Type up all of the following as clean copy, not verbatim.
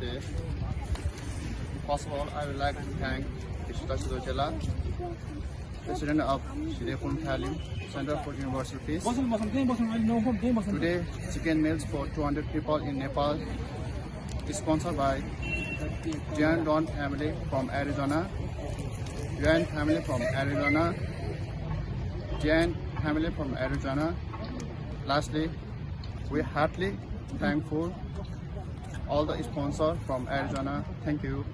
day. First of all, I would like to thank Ishita Sudojela, President of Shirepun Thalim Center for Universal Peace. Today, chicken meals for 200 people in Nepal is sponsored by Jan Don family from Arizona, Jan family from Arizona, Jan family from Arizona. Lastly, we heartily thankful all the sponsors from Arizona. Thank you.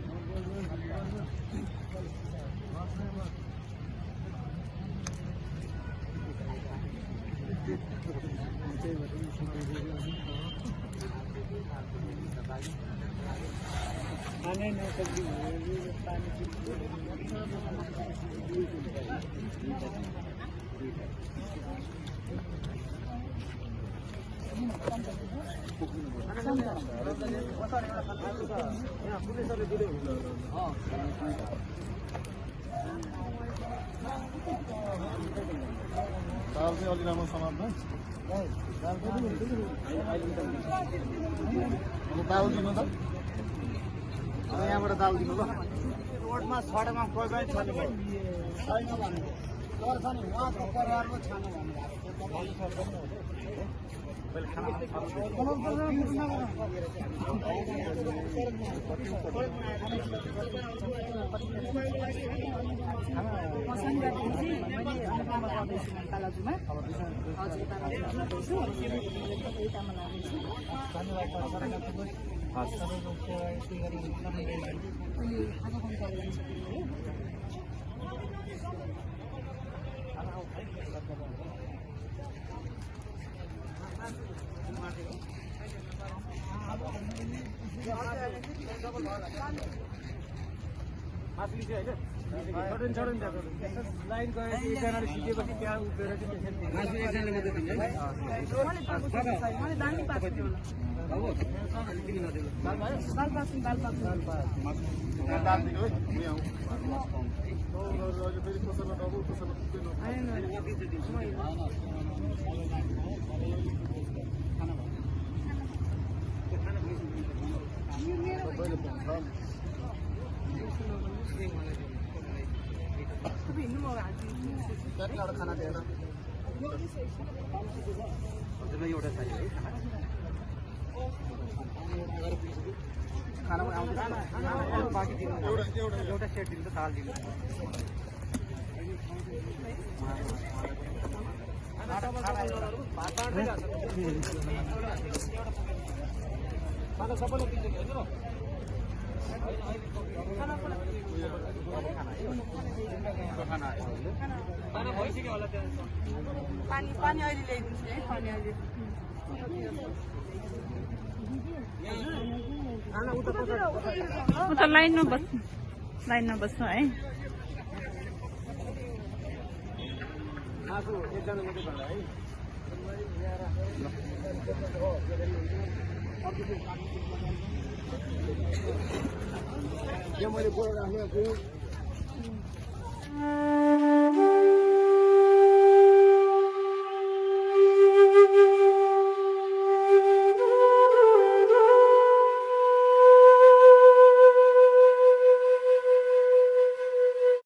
दाल चाहिँ अलि राम्रो सामान दाल दिनु त यहाँबाट दाल दिनु ल रोडमा सडकमा कोही छैन भने तर छ नि उहाँको परिवारको छानो लाइन गएर एकजनाले सिकेपछि त्यहाँ उभिएर चाहिँ मासु एकजनाले मात्रै दिन्छ खाना दिएर एउटा चाहियो है खाना आउँदैन बाँकी दिनु एउटा सेट दिनु दाल दिनु खाना सबैले दिन्छ पानी अहिले ल्याइदिन्छु है पानी अहिले उता लाइनमा बस्नु है एकजना मात्रै भन्दा है यो मैले बोलेर राखेको